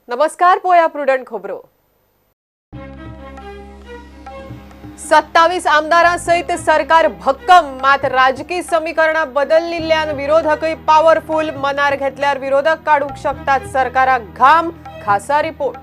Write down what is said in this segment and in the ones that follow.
नमस्कार, पोया प्रुडंट खबरो. 27 आमदारां सयत सरकार भक्कम, मात राजकी समीकरणां बदलिल्ल्यान विरोधकय पावरफुल. मनार घेतल्यार विरोधक काडूंक शकतात सरकाराक घाम. खासा रिपोर्ट.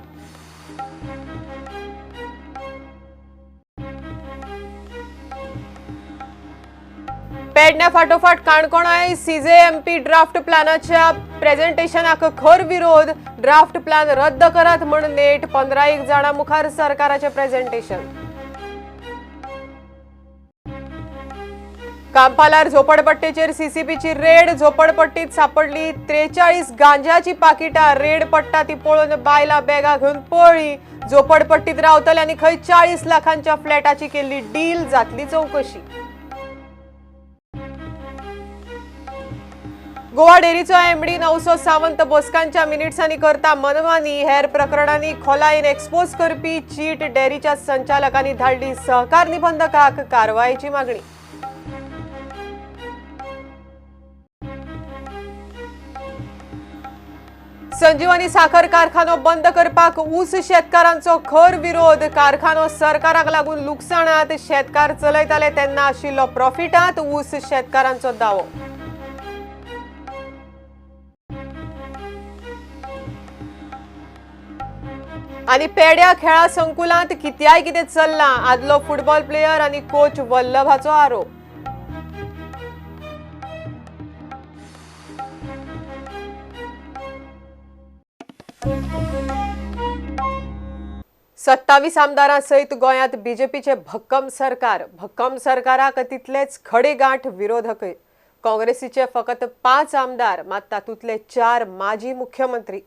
पेडण्या फाटोफाट काणकोणाय सीजेएमपी ड्राफ्ट प्लॅनाच्या प्रेझेंटेशनाक खर विरोध. ड्राफ्ट प्लॅन रद्द करात म्हण नेट. 15 जाणां मुखार सरकाराचें प्रेझेंटेशन. कांपालार झोपडपट्टेचेर सीसीबीची रेड. झोपडपट्टीत सापडली 43 गांजाची पाकिटां. रेड पडटा ती पळोवन बायलां बॅगां घेवन पळ्ळी. झोपडपट्टीत रावतल्यांनी खंय 40 लाखांच्या फ्लॅटाची केल्ली डील. जातली चवकशी. गोवा डेअरीचो एमडी नवसो सावंत बसकांच्या मिनिट्सांनी करता मनमानी. हेर प्रकरणांनी खोलायेन एक्सपोज करपी चीट डेअरीच्या संचालकांनी धाडली सहकार निबंधकाक. कारवायेची मागणी. संजीवनी साखर कारखानो बंद करपाक ऊस शेतकारांचो खर विरोध. कारखानो सरकाराक लागून लुकसाणात. शेतकार चलयताले तेन्ना आशिल्लो प्रॉफिटांत. ऊस शेतकारांचो दावो. आनी पेड्या खेळा संकुलांत कित्याय कितें चल्लां. आदलो फुटबॉल प्लेयर आनी कोच वल्लभाचो आरोप. 27 आमदारां सयत गोंयांत बीजेपीचे भक्कम सरकार. भक्कम सरकाराक तितलेच खडेगांठ विरोधकय. काँग्रेसीचे फकत 5 आमदार, मात तातूंतले 4 माजी मुख्यमंत्री.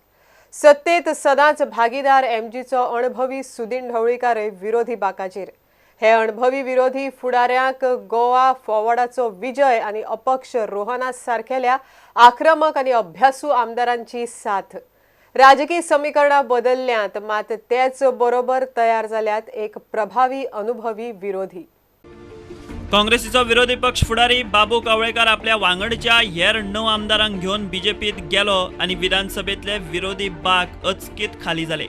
सत्तेत सदांच भागीदार एमजीचो अणभवी सुदीन ढवळीकारय विरोधी बाकाचेर. हे अणभवी विरोधी फुडाऱ्यांक गोवा फॉरवर्डाचो विजय आनी अपक्ष रोहना सारकेल्या आक्रमक आनी अभ्यासू आमदारांची साथ. राजकी समीकरणां बदलल्यांत, मात तेच बरोबर तयार जाल्यात एक प्रभावी अनुभवी विरोधी. काँग्रेसीचो विरोधी पक्ष फुडारी बाबू कवळेकार आपल्या वांगडच्या हेर 9 आमदारांक घेवन बीजेपीत गेलो आनी विधानसभेतले विरोधी बाक अचकीत खाली जाले.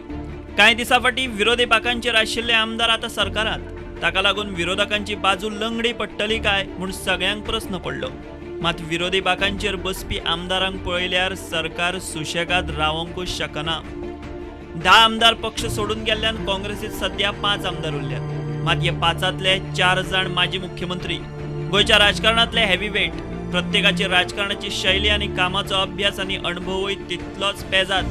कांय दिसां फाटीं विरोधी बाकांचेर आशिल्ले आमदार आतां सरकारांत. ताका लागून विरोधकांची बाजू लंगडी पडटली काय म्हूण सगळ्यांक प्रस्न पडलो. मात विरोधी बाकांचेर बसपी आमदारांक पळयल्यार सरकार सुशेगाद रावंकूच शकना. 10 आमदार पक्ष सोडून गेल्ल्यान काँग्रेसीत सध्या 5 आमदार उरल्यात. मात हे 5तले 4 जाण माजी मुख्यमंत्री. गोंयच्या राजकारणांतले हेवीवेट. प्रत्येकाची राजकारणाची शैली आनी कामाचो अभ्यास आनी अणभवूय तितलोच पेजात.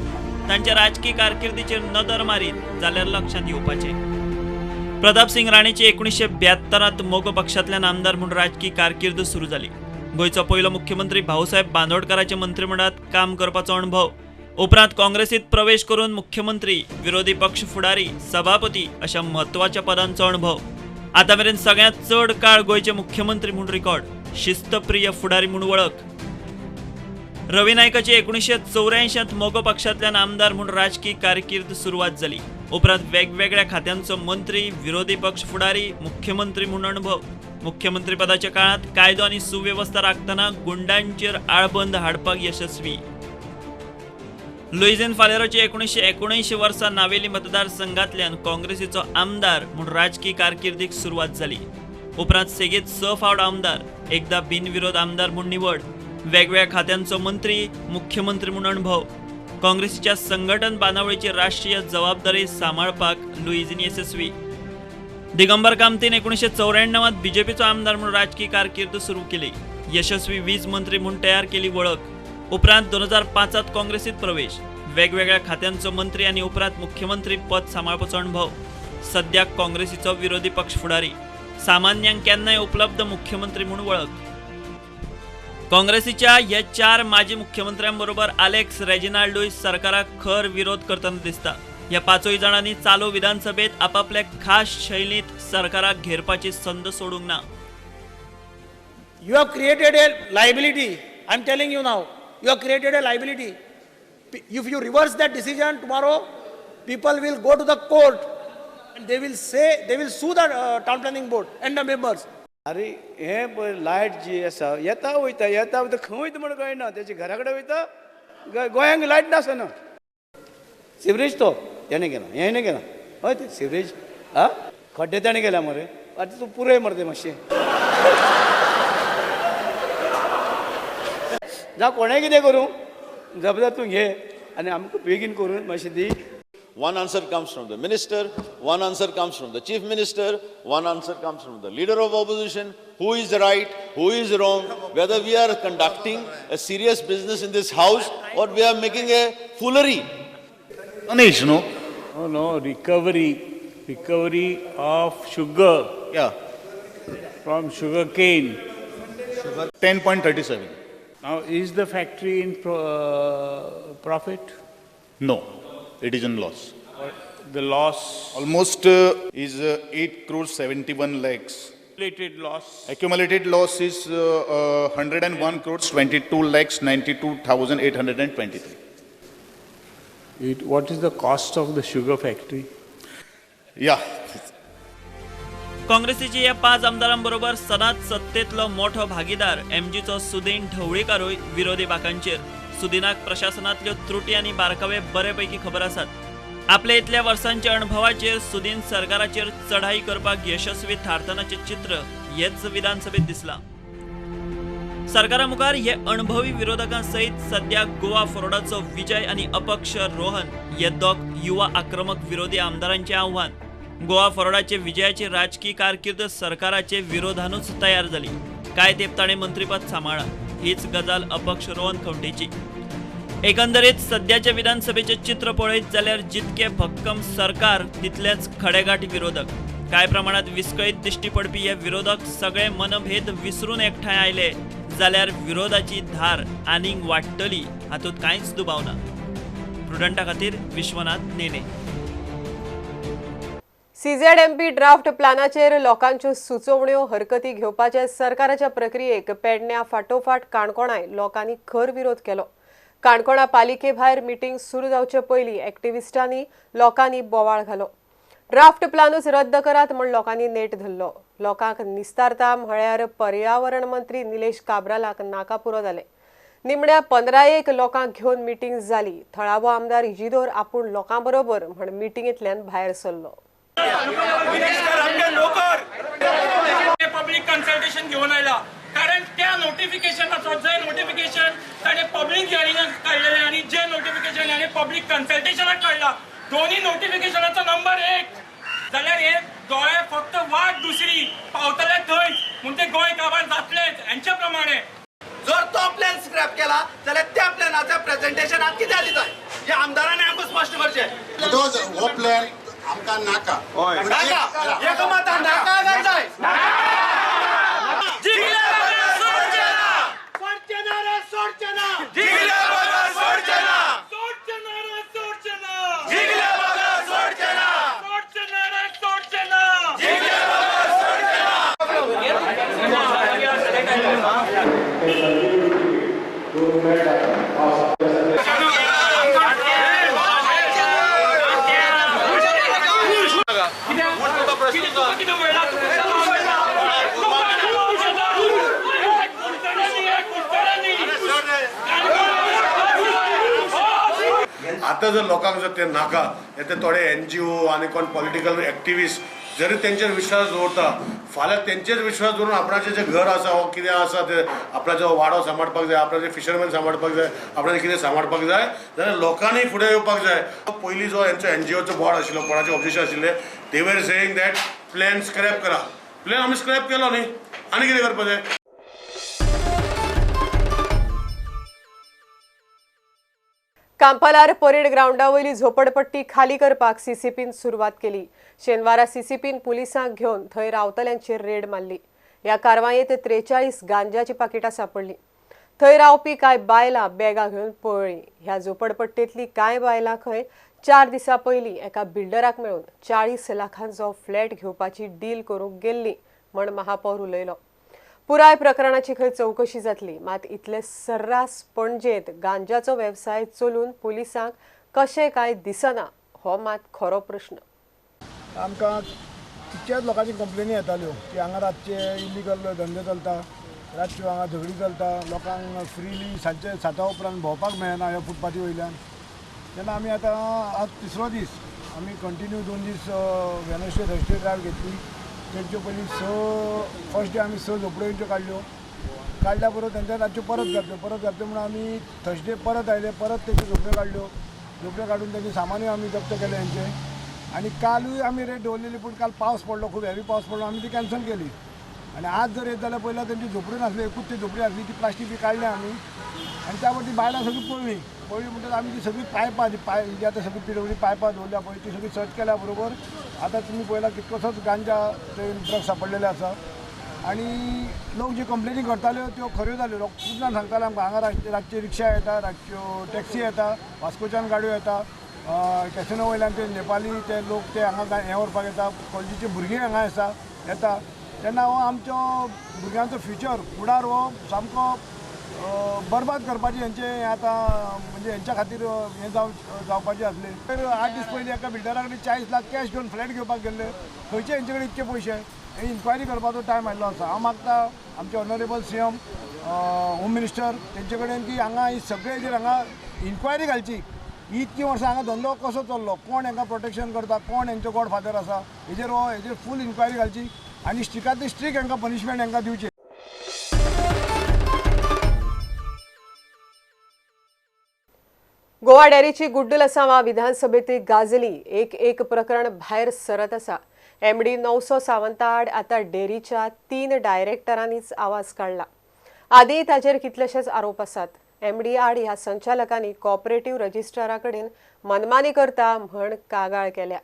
तांच्या राजकी कारकिर्दीचेर नदर मारीत जाल्यार लक्षांत येवपाचें. प्रताप सिंग राणेची 1972 मोगो पक्षांतल्यान आमदार म्हूण राजकी कारकीर्द सुरू जाली. गोंयचो पयलो मुख्यमंत्री भाऊसाहेब बांदोडकाराच्या मंत्रिमंडळांत काम करपाचो अणभव. उपरांत काँग्रेसीत प्रवेश करून मुख्यमंत्री, विरोधी पक्ष फुडारी, सभापती अशा म्हत्वाच्या पदांचो अणभव. आतां मेरेन सगळ्यांत चड काळ गोंयचे मुख्यमंत्री म्हूण रिकॉर्ड. शिस्तप्रिय फुडारी म्हूण वळख. रवी नायकाची 1984 मोगो पक्षांतल्यान आमदार म्हूण राजकी कारकीर्द सुरवात जाली. उपरांत वेगवेगळ्या खात्यांचो मंत्री, विरोधी पक्ष फुडारी, मुख्यमंत्री म्हूण अणभव. मुख्यमंत्री पदाच्या काळांत कायदो आनी सुवेवस्था राखतना गुंडांचेर आळबंद हाडपाक यशस्वी. लुईझिन फालेरोची 1979 वर्सा नावेली मतदारसंघातल्यान काँग्रेसीचो आमदार म्हूण राजकी कारकिर्दीक सुरवात जाली. उपरांत सेगीत 6 फावट आमदार, एकदा बिनविरोध आमदार म्हूण निवड. वेगवेगळ्या खात्यांचो मंत्री, मुख्यमंत्री म्हूण अणभव. काँग्रेसीच्या संघटन बांदावळीची राष्ट्रीय जबाबदारी सांबाळपाक लुईझिन येसस्वी. दिगंबर कामतीन 1994 बीजेपीचो आमदार म्हूण राजकी कारकीर्द सुरू केली. यशस्वी वीज मंत्री म्हूण तयार केली वळख. उपरांत 2005 काँग्रेसीत प्रवेश. वेगवेगळ्या खात्यांचो मंत्री आनी उपरांत मुख्यमंत्री पद सांबाळपाचो अणभव. सद्याक काँग्रेसीचो विरोधी पक्ष फुडारी. सामान्यांक केन्नाय उपलब्ध मुख्यमंत्री म्हूण वळख. काँग्रेसीच्या ह्या 4 माजी मुख्यमंत्र्यांबरोबर आलेक्स रेजिनाल्डूय सरकाराक खर विरोध करतना दिसता. ह्या 5 जाणांनी चालू विधानसभेत आपापल्या खास शैलींत सरकाराक घेरपाची संद सोडूंक ना. You have created a liability. I am telling you now. You have created a liability. If you reverse that decision tomorrow, people will go to the court and they will say, they will sue the town planning board and the members. अरे हे पळय light जी आसा येता वयता येता वयता खंय वयता म्हण कळना. तेजे घरा कडेन वयता, गोंयांक लायट नासना. सिवरेज तो तेणें केला, हें केला. हय ते सिवरेज आं खड्डे तेणें केल्या मरे. आतां तूं पुरय मरे तें मातशें. जावं कोणें कितें करूं, जबाबदार तूं घे आनी आमकां बेगीन करून मातशें दी. One answer comes from the minister, one answer comes from the chief minister, one answer comes from the leader of opposition. Who is right, who is wrong, whether we are conducting a serious business in this house or we are making a foolery. Anish, no? No, no, recovery of sugar. Yeah. From sugar cane. 10.37. Now, is the factory in profit? No, it is in loss. The loss? Almost is 8 crores 71 lakhs. Accumulated loss? Accumulated loss is 101 crores 22 lakhs 92,823. What is the cost of the sugar factory? Yeah. काँग्रेसीची ह्या 5 आमदारांबरोबर सदांच सत्तेतलो मोठो भागीदार एमजीचो सुदीन ढवळीकारूय विरोधी बाकांचेर. सुदिनाक प्रशासनांतल्यो त्रुटी आनी बारकावे बरे पैकी खबर आसात. आपल्या इतल्या वर्सांच्या अणभवाचेर सुदीन सरकाराचेर चढाई करपाक यशस्वी थारतनाचें चित्र हेच विधानसभेत दिसलां. सरकारा मुखार हे अणभवी विरोधकां सयत सद्या गोवा फॉरवर्डाचो विजय आनी अपक्ष रोहन हे दोग युवा आक्रमक विरोधी आमदारांचें आव्हान. गोवा फॉरवर्डाचे विजयाची राजकी कारकीर्द सरकाराचे विरोधानूच तयार जाली. कांय तेंप ताणें मंत्रीपद सांबाळ्ळां. हीच गजाल अपक्ष रोहन खंवटेची. एकंदरीत सद्याच्या विधानसभेचें चित्र पळयत जाल्यार जितके भक्कम सरकार तितलेच खडेगांठ विरोधक. कांय प्रमाणात विस्कळीत दिश्टी पडपी हे विरोधक सगळे मनभेद विसरून एकठांय आयले जाल्यार विरोधाची धार आनीक वाडटली हातूंत कांयच दुबाव ना. प्रुडंटा खातीर विश्वनाथ नेने. सीझेडएमपी ड्राफ्ट प्लानाचेर लोकांच्यो सुचोवण्यो हरकती घेवपाचे सरकाराच्या प्रक्रियेक पेडण्या फाटोफाट काणकोणाय लोकांनी खर विरोध केलो. काणकोणा पालिके भायर मिटींग सुरू जावचे पयलीं एक्टिविस्टांनी लोकांनी बोवाळ घालो. ड्राफ्ट प्लानूच रद्द करात म्हूण लोकांनी नेट धरलो. लोकांक निस्तारता म्हळ्यार पर्यावरण मंत्री निलेश काब्रालाक नाका पुरो जालें. निमण्या 15 लोकांक घेवन मिटींग जाली. थळावो आमदार इजिदोर आपूण लोकां बरोबर म्हण मिटिंगेंतल्यान भायर सरलो. पब्लीक कन्सल्टेशन घेवन आयला, कारण त्या नोटिफिकेशनाचो जे नोटिफिकेशन ताणें पब्लीक हियरिंगाक काडलेलें आनी जे नोटिफिकेशन हाणें पब्लीक कन्सल्टेशनाक काडला, दोन्ही नोटिफिकेशनाचो नंबर 1 जाल्यार हे गोंय फक्त वाट दुसरी पावतले थंयच, म्हूण ते गोंय काबार जातलेच हेंच्या प्रमाणे. जर तो प्लॅन स्क्रॅप केला जाल्यार त्या प्लॅनाचें प्रेजेंटेशन आतां कितें जालें जाय हे आमदारांनी आमकां स्पश्ट करचें. हो प्लॅन आमकां नाका. नाका एकमतान नाका काय जाय. आतां जर लोकांक जर ते नाका ते थोडे एनजीओ आनी कोण पॉलिटिकल एक्टिविस्ट जरी तेंचेर विश्वास दवरता, फाल्यां तेंचेर विश्वास दवरून आपणाचें जें घर आसा वो कितें आसा तें आपणाचो वाडो सांबाळपाक जाय, आपणाचे फिशरमॅन सांबाळपाक जाय, आपणाचें कितें सांबाळपाक जाय जाल्यार लोकांनी फुडें येवपाक जाय. पयलीं जो हेंचो एनजीओचो बोर्ड आशिल्लो, कोणाचें ऑब्जेक्शन आशिल्लें, they were saying that plan scrap करा. प्लॅन आमी स्क्रॅप केलो न्ही, आनी कितें करपाचें? कांपालार परेड ग्रावंडा वयली झोपडपट्टी खाली करपाक सीसीपीन सुरवात केली. शेनवारा सीसीपीन पुलिसांक घेवन थंय रावतल्यांचेर रेड मारली. ह्या कारवायेंत 43 गांजाची पाकिटां सांपडली. थंय रावपी कांय बायलां बॅगां घेवन पळ्ळीं. ह्या झोपडपट्टेंतली कांय बायलां खंय 4 दिसां पयलीं एका बिल्डराक मेळून 40 लाखांचो फ्लॅट घेवपाची डील करूंक गेल्ली म्हण महापौर उलयलो. पुराय प्रकरणाची खंय चवकशी जातली, मात इतले सर्रास पणजेंत गांजाचो वेवसाय चलून पुलिसांक कशें काय दिसना हो मात खरो प्रश्न. आमकां कितक्याच लोकांची कंप्लेनी येताल्यो की हांगा रातचे इलिगल धंदे चलता, रातच्यो हांगा झगडी चलता, लोकांक फ्रीली सांजचे 7 उपरांत भोंवपाक मेळना ह्या फुटपाथी वयल्यान. तेन्ना आमी आतां आज तिसरो दीस आमी कंटिन्यू 2 दीस वेनसडे थर्सडे ड्रायव्ह घेतली. तेंच्यो पयलीं 6 फर्स्ट डे आमी 6 झोपड्यो काडल्यो, काडल्या बरोबर तेंच्या रातच्यो परत घातल्यो, परत घातल्यो म्हणून आमी थर्सडे परत आयले, परत तेंच्यो झोपड्यो काडल्यो, झोपड्यो काडून तेंचें सामानूय आमी जप्त केलें हेंचें. आनी कालूय आमी रेट दवरलेली, पूण काल पावस पडलो, खूब हेवी पावस पडलो, आमी ती कॅन्सल केली. आनी आज जर येत जाल्यार पयल्यार तेंची झोपडी नासली, एकूच ती झोपडी आसली, ती प्लास्टीक बी काडल्या आमी. आनी त्या बरोबर ती बायलां सगळीं पळ्ळी, पळ्ळी म्हणटकच आमी ती सगळीं पायपां, जी पाय जी आतां सगळीं पिडवली पायपां दवरल्या पळय ती सगळी सर्च केल्या बरोबर आतां तुमी पळयला कितकोसोच गांजा ते ड्रग्स सापडलेले आसा. आनी लोक जी कंप्लेनी करताल्यो त्यो खऱ्यो जाल्यो. लोक खूब जाण सांगताले आमकां हांगा रातची रिक्षा येता, रातच्यो टॅक्सी येता, वास्कोच्यान गाडयो येता, कॅसिनो वयल्यान ते नेपाली ते लोक ते हांगा हें व्हरपाक येता, कॉलेजीचे भुरगीं हांगा आसा येता. तेन्ना हो आमचो भुरग्यांचो फ्युचर फुडार हो सामको बरबाद करपाचें हेंचें आतां म्हणजे हेंच्या खातीर हें जावपाचें आसलें. तर 8 दीस पयलीं एका बिल्डरा कडेन 40 लाख कॅश घेवन फ्लॅट घेवपाक गेल्ले, खंयचे हेंचे कडेन इतके पयशे, हे इन्क्वायरी करपाचो टायम आयिल्लो आसा. हांव मागता आमचे ऑनरेबल CM home minister तेंचे कडेन की हांगा ही सगळे हेजेर हांगा इन्क्वायरी घालची. ही इतकीं वर्सां हांगा धंदो कसो चल्लो, कोण हांकां प्रोटेक्शन करता, कोण हेंचो गॉड फादर आसा, हेजेर हो हेजेर फूल इन्क्वायरी घालची आनी स्ट्रिकांतली स्ट्रीक हांकां पनिशमेंट हांकां दिवची. गोवा डेअरीची गुड्डलसांवां विधानसभेत गाजली. एक एक प्रकरण भायर सरत आसा. MD 900 सावंता आड आतां डेअरीच्या 3 डायरेक्टरांनीच आवाज काडला. आदीं ताचेर कितलेशेच आरोप आसात. MD आड ह्या संचालकांनी कॉपरेटिव्ह रजिस्ट्रारा कडेन मनमानी करता म्हण कागाळ केल्या.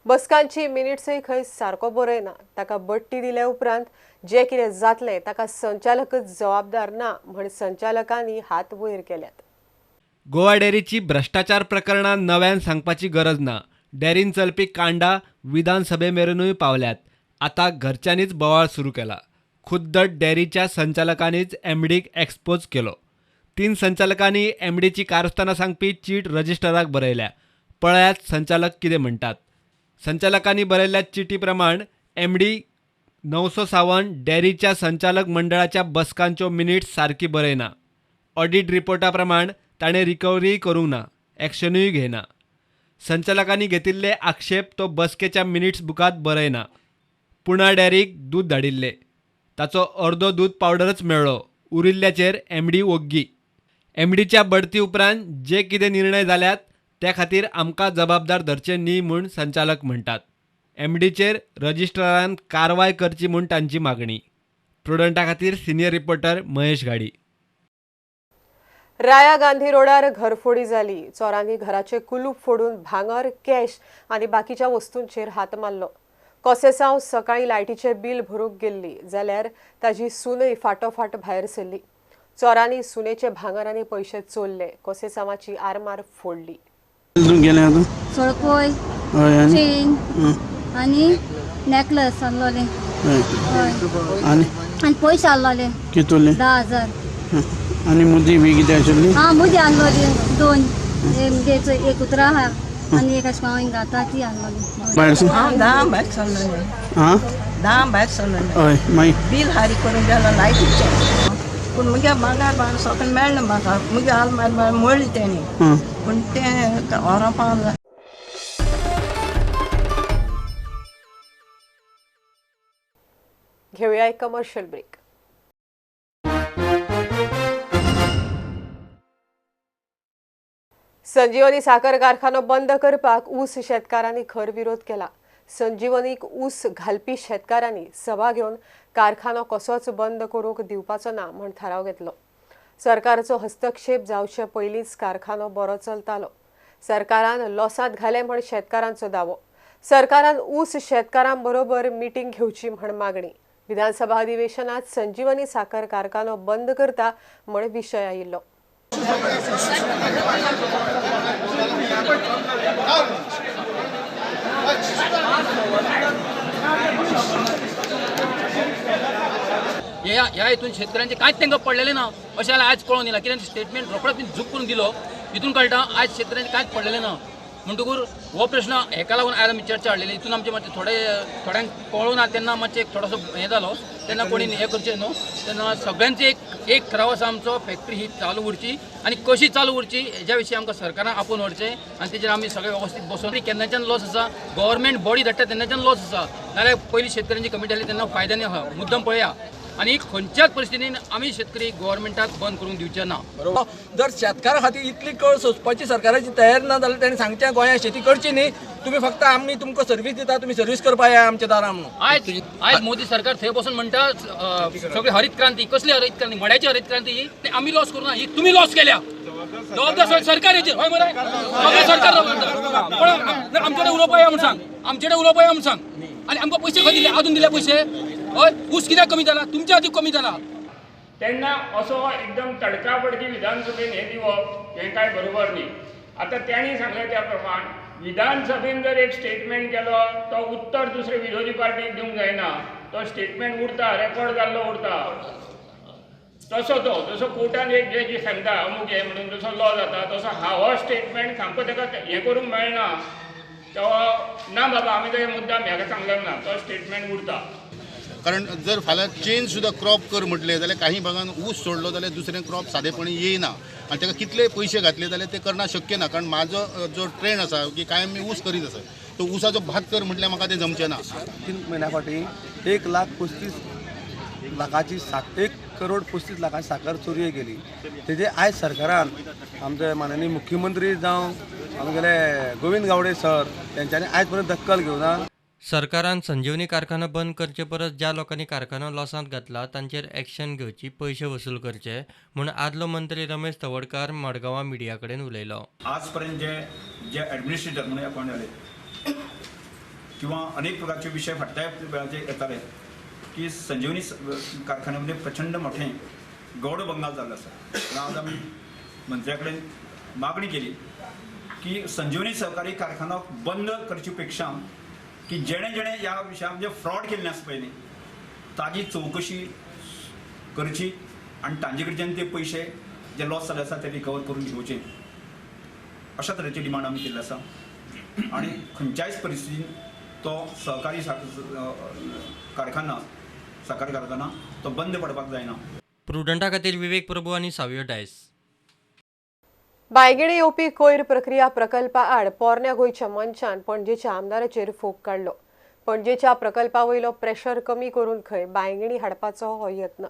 बसकांची मिनिट्सय खंय सारको बरयना. ताका बडटी दिल्या उपरांत जे कितें जातलें ताका संचालकच जबाबदार ना म्हण संचालकांनी हात वयर केल्यात. गोवा डेअरीची भ्रष्टाचार प्रकरणां नव्यान सांगपाची गरज ना. डेअरीन चलपी कांडा विधानसभे मेरेनूय पावल्यात. आतां घरच्यांनीच बोवाळ सुरू केला. खुद्द डेअरीच्या संचालकांनीच MDक एक्सपोज केलो. 3 संचालकांनी MDची कारस्थानां सांगपी चीट रजिस्ट्राराक बरयल्या. पळयात संचालक कितें म्हणटात. संचालकांनी बरयल्ल्या चिटी प्रमाण MD 900 Sawant डेअरीच्या संचालक मंडळाच्या बसकांच्यो मिनिट्स सारकी बरयना. ऑडिट रिपोर्टा प्रमाण ताणें रिकवरी करूंक ना, एक्शनूय घेयना. संचालकांनी घेतिल्ले आक्षेप तो बसकेच्या मिनिट्स बुकांत बरयना. पुणा डेअरीक दूद धाडिल्लें, ताचो अर्दो दूद पावडरच मेळ्ळो, उरिल्ल्याचेर MD ओग्गी. MDच्या बढती उपरांत जे कितें निर्णय जाल्यात त्या खातीर आमकां जबाबदार धरचे न्ही म्हूण संचालक म्हणटात. MDचेर रजिस्ट्रारान कारवाय करची म्हूण तांची मागणी. प्रुडंटा खातीर सिनियर रिपोर्टर महेश घाडी. राया गांधी रोडार घरफोडी जाली. चोरांनी घराचे कुलूप फोडून भांगर, कॅश आनी बाकीच्या वस्तूंचेर हात मारलो. कोसेसांव सकाळी लायटीचें बील भरूंक गेल्ली जाल्यार ताजी सूनय फाटोफाट भायर सरली. चोरांनी सुनेचे भांगर आनी पयशे चोरले. कोसेसांवाची आरमार फोडली. सळकोय, चेन आनी नेकलेस आहलोले आनी पयशे आहलोले कितले 10,000. आनी मुदी बी कितें आशिल्ली? आं, मुदी आहलोली 2, एक उतरां आहा आनी एक अशें हांव घाता ती आहलोली. हांव 10 भायर सरलें. आं, 10 भायर सरलें. हय, मागीर बील हारी करून गेलो लायटीचें, पूण मुगे मागार बांद सगळें मेळ्ळें म्हाका. मुगे आलमार मोडली तेणी, पूण तें वरां पावलें. घेऊया एक कमर्शियल ब्रेक. संजीवनी साखर कारखानो बंद करपाक ऊस शेतकारांनी खर विरोध केला. संजीवनीक ऊस घालपी शेतकारांनी सभा घेवन कारखानो कसोच बंद करूंक दिवपाचो ना म्हण थाराव घेतलो. सरकारचो हस्तक्षेप जावचे पयलींच कारखानो बरो चलतालो. सरकारान लॉसांत घाले म्हण शेतकारांचो दावो. सरकारान ऊस शेतकारां बरोबर मिटींग घेवची म्हण मागणी. विधानसभा अधिवेशनात संजीवनी साखर कारखानो बंद करता म्हण विशय आयिल्लो. ह्या हितून शेतकऱ्यांचे कांयच तांकां पडलेलें ना अशें जाल्यार आयज कळोन येयलां. कित्याक स्टेटमेंट रोखडोच झूक करून दिलो, हितून कळटा आयज शेतकऱ्यांचे कांयच पडलेलें ना. म्हणटकूर हो प्रश्न हेका लागून आयज आमी चर्चा हाडलेली. हितून आमचे मातशे थोड्यांक कळूं ना, तेन्ना मातशें एक थोडोसो हें जालो, तेन्ना कोणी हें करचें न्हू, तेन्ना सगळ्यांचे एक एक ठराव आसा आमचो, फॅक्टरी ही चालू उरची आनी कशी चालू उरची हेज्या विशीं आमकां सरकारान आपोवन व्हरचें आनी तेजेर आमी सगळे वेवस्थीत बसून. केन्नाच्यान लॉस आसा, गव्हर्मेंट बॉडी धाडटा तेन्नाच्यान लॉस आसा, नाल्यार पयलीं शेतकऱ्यांची कमिटी आसली तेन्ना फायद्यान आसा. मुद्दम पळया आनी खंयच्याच परिस्थितीन आमी शेतकरी गव्हर्मेंटाक बंद करूंक दिवचे ना. बरोबर, जर शेतकारा खातीर इतली कळ सोंसपाची सरकाराची तयारी ना जाल्यार ताणें सांगचें गोंयांत शेती करची न्ही, तुमी फक्त आमी तुमकां सर्वीस दिता, तुमी सर्वीस करपा या आमच्या दारां म्हणून. आयज आयज मोदी सरकार थंय बसून म्हणटा सगळी हरित क्रांती. कसली हरित क्रांती? मड्याची हरित क्रांती ही. आमी लॉस करूं ना, ही तुमी लॉस केल्या. जबाबदार सरकार हेचेर. हय मरे, सगळें सरकार जबाबदार. पण आमचे कडेन उलोवपा या म्हूण सांग, आमचे कडेन उलोवपा या म्हूण सांग. आनी आमकां पयशे खंय दिले? आजून दिले पयशे? हय, ऊस कित्याक कमी जाला? तुमच्या खातीर कमी जाला. तेन्ना असो एकदम तडकाफडकी विधानसभेन हें दिवप हें कांय बरोबर न्ही. आतां तांणी सांगलें त्या प्रमाण विधानसभेन जर एक स्टेटमेंट केलो तो उत्तर दुसरे विरोधी पार्टीक दिवंक जायना, तो स्टेटमेंट उरता, रेकॉर्ड जाल्लो उरता. तसो तो जसो कोर्टान एक जे सांगता अमूक हें म्हणून जसो लॉ जाता तसो हो स्टेटमेंट सामको ताका हें करूंक मेळना. तो ना बाबा आमी तो मुद्दाम हेका सांगलें ना, तो स्टेटमेंट उरता. कारण जर फाल्यां चेंज सुद्दां क्रॉप कर म्हटलें जाल्यार काही भागान ऊस सोडलो जाल्यार दुसरें क्रॉप सादेपणी येयना आनी ताका कितले पयशे घातले जाल्यार ते करना शक्य ना. कारण म्हाजो जो ट्रेंड आसा की कांय मी ऊस करीत आसा, तो ऊसाचो भात कर म्हटल्यार म्हाका तें जमचें ना. 3 म्हयन्या फाटीं 1,35,00,000 1,35,00,000 साकर चोरये गेली. तेजे आयज सरकारान आमचे माननीय मुख्यमंत्री जावं आमगेले गोविंद गावडे सर तेंच्यांनी आयज पर्यंत दखल घेवना. सरकारान संजीवनी कारखानो बंद करचे परस ज्या लोकांनी कारखानो लॉसांत घातला तांचेर एक्शन घेवची, पयशे वसूल करचे म्हूण आदलो मंत्री रमेश तवडकार मडगांवां मिडिया कडेन उलयलो. आजपर्यंत जे जे ॲडमिनिस्ट्रेटर म्हणून अपॉइंट जाले किंवा अनेक प्रकारचे विषय फाटल्या वेळाचे येताले की संजीवनी कारखान्यामध्ये प्रचंड मोठे गौड बंगाल जाल्लो आसा. आज आमी मंत्र्या कडेन मागणी केली की संजीवनी सहकारी कारखानो बंद करचे पेक्षा की जेणे जेणे ह्या विशयान जे फ्रॉड केल्ले आसा पळय न्ही ताजी चवकशी करची आनी तांचे कडच्यान ते पयशे जे लॉस जाल्ले आसा ते रिकवर करून घेवचे, अशा तरेची डिमांड आमी केल्ली आसा. आनी खंयच्याय परिस्थितीन तो सहकारी कारखाना साखर कारखाना तो बंद पडपाक जायना. प्रुडंटा खातीर विवेक प्रभू आनी सावियो डायस. बांयगिणी येवपी कोयर प्रक्रिया प्रकल्पा आड पोरण्या गोंयच्या मंचान पणजेच्या आमदाराचेर फोग काडलो. पणजेच्या प्रकल्पा वयलो प्रेशर कमी करून खंय बांयगिणी हाडपाचो हो यत्न.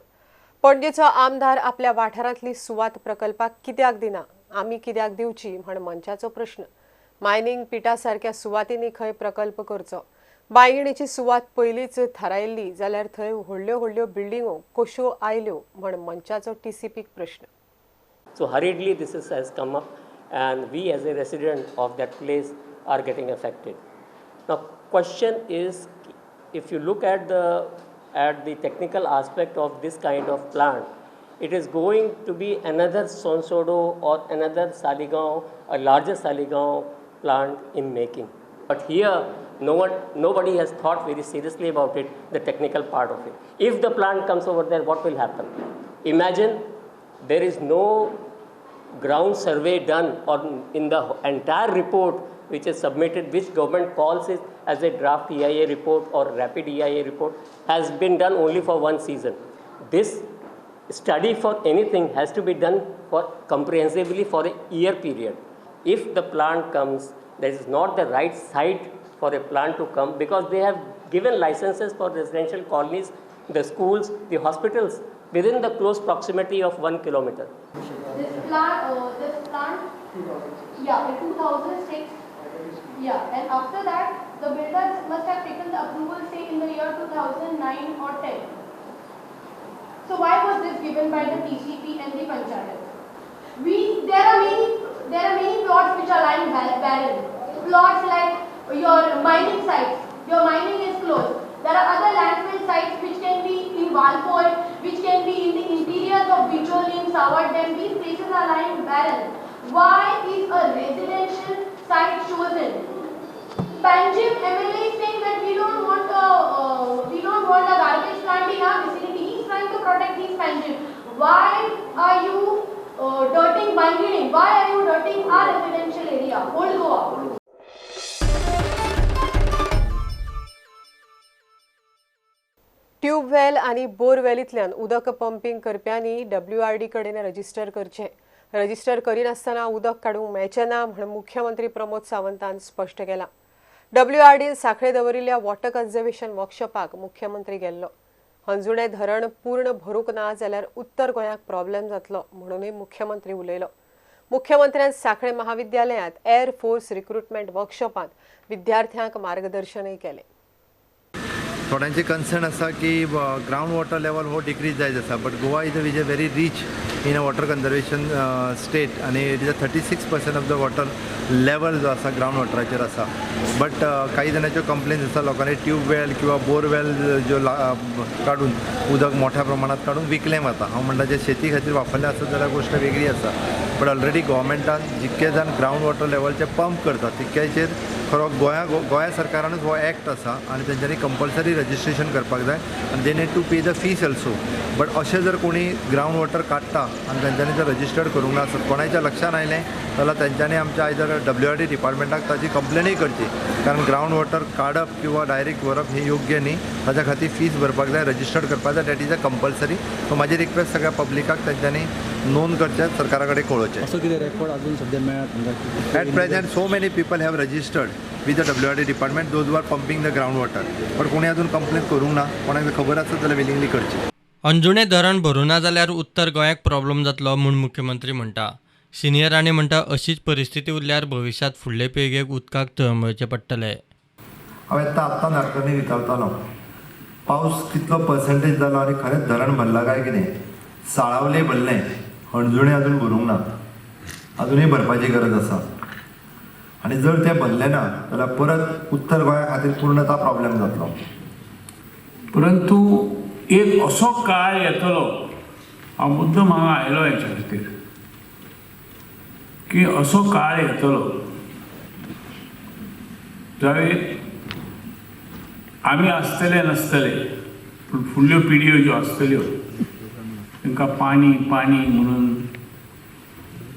पणजेचो आमदार आपल्या वाठारांतली सुवात प्रकल्पाक कित्याक दिना, आमी कित्याक दिवची म्हण मंचाचो प्रश्न. मायनिंग पिटा सारक्या सुवातींनी खंय प्रकल्प करचो? बांयगिणीची सुवात पयलींच थारायल्ली जाल्यार थंय व्हडल्यो व्हडल्यो बिल्डिंगो कश्यो आयल्यो म्हण मंचाचो टीसीपीक प्रश्न. So hurriedly this has come up and we as a resident of that place are getting affected. Now question is, if you look at the technical aspect of this kind of plant, it is going to be another Sonsodo or another Saligao, a larger Saligao plant in making. But here nobody has thought very seriously about it, the technical part of it. If the plant comes over there, what will happen? Imagine there is no ground survey done or in the entire report which is submitted, which government calls it as a draft EIA report or rapid EIA report, has been done only for one season. This study for anything has to be done for comprehensively for a year period. If the plant comes, there is not the right site for a plant to come, because they have given licenses for residential colonies, the schools, the hospitals within the close proximity of 1 kilometer. This plant, yeah, in 2006, yeah, and after that the builders must have taken the approval, say in the year 2009 or 10. So why was this given by the TCP and the Panchayat? There are many plots which are lying barren. Plots like your mining sites, your mining is closed. There are other landfill sites which can be in Valpoi, which can be in the interiors of Bicholim, Savardem. These places are lying barren. Why is a residential site chosen? Panjim MLA is saying that we don't want a garbage plant in our vicinity. He is trying to protect his Panjim. Why are you dirtying Bangini? Why are you dirtying our residential area, Old Goa? Tubewell आनी बोरवेलींतल्यान उदक pumping करप्यांनी WRD कडेन register करचें. Register करिनासतना उदक काडूंक मेळचें ना म्हूण मुख्यमंत्री प्रमोद सावंतान स्पश्ट केलां. डब्ल्यूआरडीन सांखळे दवरिल्ल्या वॉटर कन्जर्वेशन वर्कशॉपाक मुख्यमंत्री गेल्लो. हंजुणें धरण पूर्ण भरूंक ना जाल्यार उत्तर गोंयाक प्रॉब्लेम जातलो म्हणूनय मुख्यमंत्री उलयलो. मुख्यमंत्र्यान सांखळे महाविद्यालयांत एअर फोर्स रिक्रुटमेंट वर्कशॉपांत विद्यार्थ्यांक मार्गदर्शनय केलें. थोड्यांचे कन्सर्न आसा की ग्रावंड वॉटर लेवल हो डिक्रीज जायत आसा, but Goa is a very rich in a water conservation state आनी it is a 36% of the water level जो आसा ग्रावंड वॉटराचेर आसा. बट काही जाणांच्यो कंप्लेन्स आसा, लोकांनी ट्यूबवेल किंवा बोरवेल ज्यो काडून उदक मोठ्या प्रमाणात काडून विकलें वता. हांव म्हणटा जे शेती खातीर वापरलें आसत जाल्यार गोश्ट वेगळी आसा, बट ऑलरेडी गव्हर्मेंटान जितके जाण ग्रावंड वॉटर लेवलचे पंप करतात तितक्याचेर खरो गोंया सरकारानूच हो एक्ट आसा आनी तेंच्यांनी कंपल्सरी रजिस्ट्रेशन करपाक जाय आनी they need to pay the fees also. But अशें जर कोणी ग्रावंड वॉटर काडटा आनी तेंच्यांनी जर रजिस्टर्ड करूंक ना आसत, कोणाच्या लक्षान आयलें जाल्यार तेंच्यांनी आमच्या आयदर डब्ल्यूआरडी डिपार्टमेंटाक ताची कंप्लेनूय करची, कारण ग्रावंड वॉटर काडप किंवा डायरेक्ट व्हरप हें योग्य न्ही. ताच्या खातीर फीस भरपाक जाय, रजिस्टर्ड करपाक जाय, that is a compulsory. So म्हाजी रिक्वेस्ट सगळ्या पब्लिकाक तेंच्यांनी नोंद करचें, सरकारा कडेन कळोवचें. असो कितें रेकॉर्ड अजून सद्या मेळत? At present so many people have registered with the WRD department, those who are pumping the ground water. But कोणी अजून कंप्लेन करूंक ना, कोणाक खबर आसत जाल्यार विलिंगली करची. अंजुणें धरण भरूं ना जाल्यार उत्तर गोंयाक प्रॉब्लम जातलो म्हूण मुख्यमंत्री म्हणटा. सिनियर राणे म्हणटा अशीच परिस्थिती उरल्यार भविश्यांत फुडले पिळगेक उदकाक तळमळचें पडटलें. हांवें आत्तां नाटकांनी विचारतालो पावस कितलो पर्संटेज जालो आनी खरेंच धरण भरलां काय कितें. साळावले भरलें, हणजुणें अजून भरूंक ना, अजुनूय भरपाची गरज आसा. आनी जर तें भरलें ना जाल्यार परत उत्तर गोंया खातीर पूर्णता प्रॉब्लेम जातलो. परंतु एक असो काळ येतलो, हांव मुद्दम हांगा आयलो हेच्या खातीर की असो काळ येतलो जावे आमी आसतले नासतले, पूण फुडल्यो पिढयो ज्यो आसतल्यो तांकां पाणी पाणी म्हणून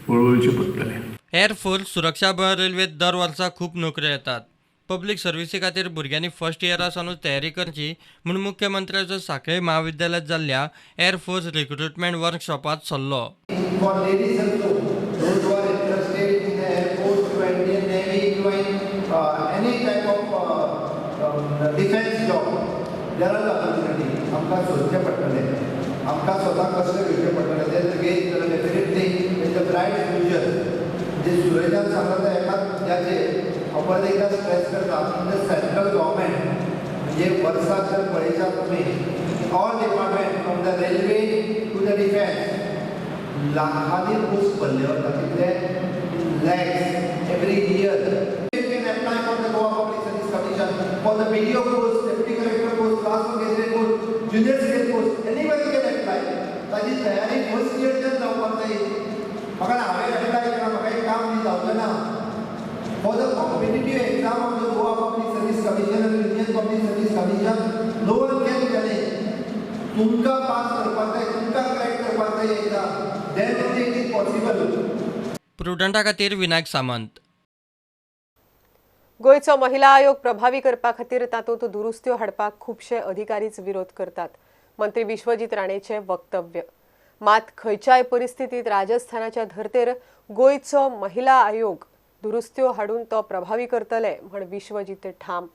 वळवळचें पडटलें. एअरफोर्स, सुरक्षा बळ, रेल्वेत दर वर्सा खूब नोकऱ्यो येतात. पब्लीक सर्विसी खातीर भुरग्यांनी फर्स्ट इयरा सावनूच तयारी करची म्हूण मुख्यमंत्र्याचो सांखळे महाविद्यालयांत जाल्ल्या एअरफोर्स रिक्रुटमेंट वर्कशॉपांत सल्लो. आमकां सोदचें पडटलें, आमकां स्वताक कश्ट घेवचें पडटलें. तें डेफिनेटली तेंचें ब्रायट फ्युचर जे सुरजान सांगलां तें एकाच मुद्द्याचेर हांव परत एकदां स्ट्रेस करता. इन the central government म्हणजे वर्साक जर पळयशात तुमी all department from the railway to the defence लाखांनी पोस्ट भरले वता, तितले lakhs every year. You can apply for the Goa Public Service Commission for the BDO post, deputy collector post, class 1 gazetted post, junior scale post, anybody can apply. ताजी तयारी first इयरच्यान जावपाक जाय. म्हाका हांवें एप्लाय केला, म्हाका एक काम न्ही जावचें ना. For the competitive exam of the Goa Public Service Commission आनी Union Public Service Commission no one can challenge. तुमकां पास करपाक जाय, तुमकां क्रॅक करपाक जाय exam, then only it is possible. प्रुडंटा खातीर विनायक सामंत. गोंयचो महिला आयोग प्रभावी करपा खातीर तातूंत दुरुस्त्यो हाडपाक खुबशे अधिकारीच विरोध करतात, मंत्री विश्वजीत राणेचें वक्तव्य. मात खंयच्याय परिस्थितींत राजस्थानाच्या धर्तेर गोंयचो महिला आयोग दुरुस्त्यो हाडून तो प्रभावी करतले म्हण विश्वजीत ठाम.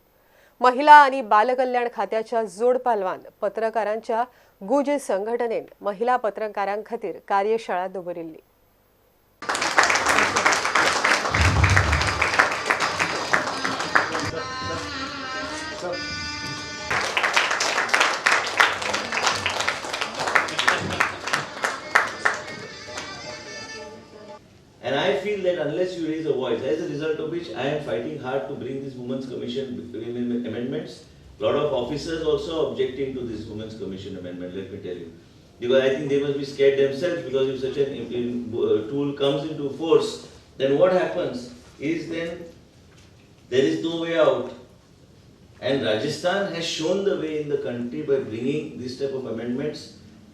महिला आनी बालकल्याण खात्याच्या जोड पालवान पत्रकारांच्या गुज संघटनेन महिला पत्रकारां खातीर कार्यशाळा दवरिल्ली. And I feel that unless you raise a voice, as a result of which I am fighting hard to bring this Women's Commission amendments. A lot of officers also objecting to this Women's Commission amendment, let me tell you. Because I think they must be scared themselves, because if such a tool comes into force, then what happens is then there is no way out. And Rajasthan has shown the way in the country by bringing this type of amendments,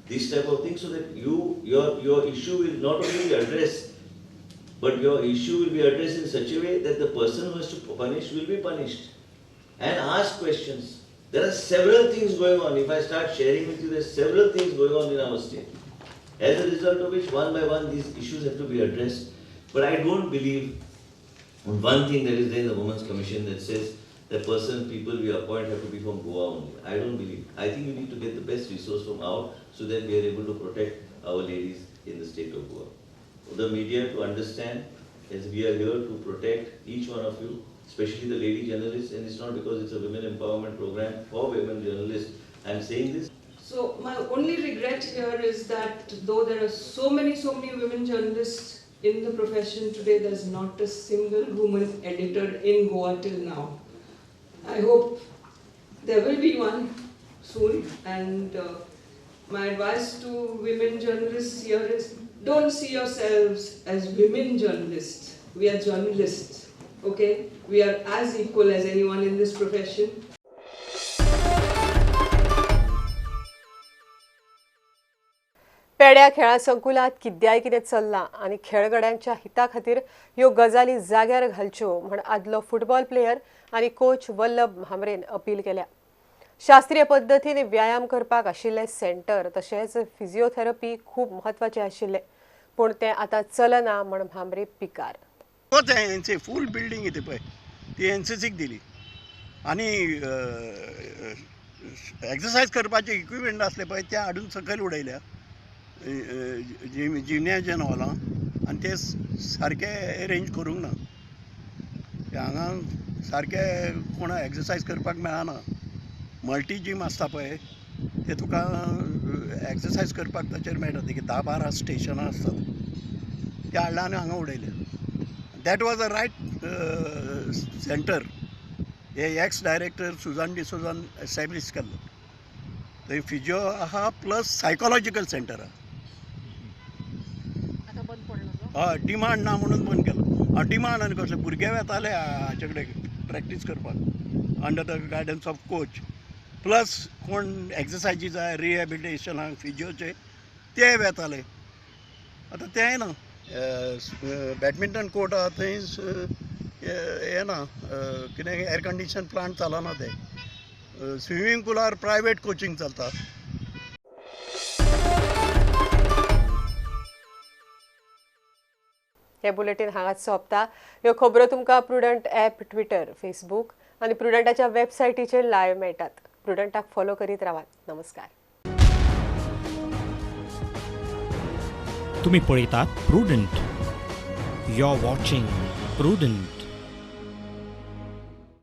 this type of things, so that your issue will not only be addressed, but your issue will be addressed in such a way that the person who has to punish will be punished and ask questions. There are several things going on. If I start sharing with you, there are several things going on in our state. As a result of which, one by one, these issues have to be addressed. But I don't believe on one thing that is there in the Women's Commission that says the person, people we appoint have to be from Goa only. I don't believe. I think we need to get the best resource from out so that we are able to protect our ladies in the state of Goa. The media to understand, as we are here to protect each one of you, especially the lady journalists, and it's not because it's a women empowerment program for women journalists, I'm saying this. So my only regret here is that though there are so many women journalists in the profession today, there's not a single woman editor in Goa till now. I hope there will be one soon, and my advice to women journalists here is, don't see yourselves as women journalists. We are journalists, okay? We are as equal as anyone in this profession. पेड्या खेळा संकुलात किद्याय कितें चल्लां आनी खेळगड्यांच्या हिता खातीर ह्यो गजाली जाग्यार घालच्यो म्हण आदलो फुटबॉल प्लेयर आनी कोच वल्लभ म्हांबरेन अपील केल्या. शास्त्रीय पद्दतीन व्यायाम करपाक आशिल्ले सेंटर तशेंच फिजिओथेरपी खूब म्हत्वाचें आशिल्लें, पूण तें आतां चलना म्हण म्हांबरे पिकार. एन फूल बिल्डींग येते पळय ती एनसीसीक दिली आनी एक्सरसायज करपाचे इक्विपमेंट आसले पळय ते हाडून सकयल उडयल्या जिमनॅजियम हॉलां आनी ते सारके एरेंज करूंक ना. हांगा सारके कोण एक्सरसायज करपाक मेळना. मल्टी जीम आसता पळय ते तुका एक्सरसायज करपाक ताचेर मेळटा, ते 10-12 स्टेशनां आसतात ते हाडला आनी हांगा उडयले. That was a right centre. Hey x director Susan डिसोजान establish केल्लो. थंय फिजियो आहा प्लस सायकोलॉजिकल सेंटर आहा. हय, डिमांड ना म्हणून बंद केलो. डिमांड आनी कसले भुरगे वेताले हाचे कडेन प्रॅक्टीस करपाक under the guidance of coach. Plus कोण एक्सरसायजी जाय रिहेबिलिटेशनाक फिजियोचे ते वेताले, आतां तेंय ना. बॅडमिंटन कोर्ट आहा थंय हें ना, कितें एयर कंडिशन प्लांट चलना ते. स्विमींग पुलार प्रायवेट कोचिंग चलता. हे बुलेटीन हांगाच सोंपता. ह्यो खबरो तुमकां प्रुडंट ॲप, ट्विटर, फेसबूक आनी प्रुडंटाच्या वेबसायटीचेर लायव्ह मेळटात. प्रुडंटाक फॉलो करीत रावात. नमस्कार. तुम्ही पळयतात Prudent. You are watching Prudent.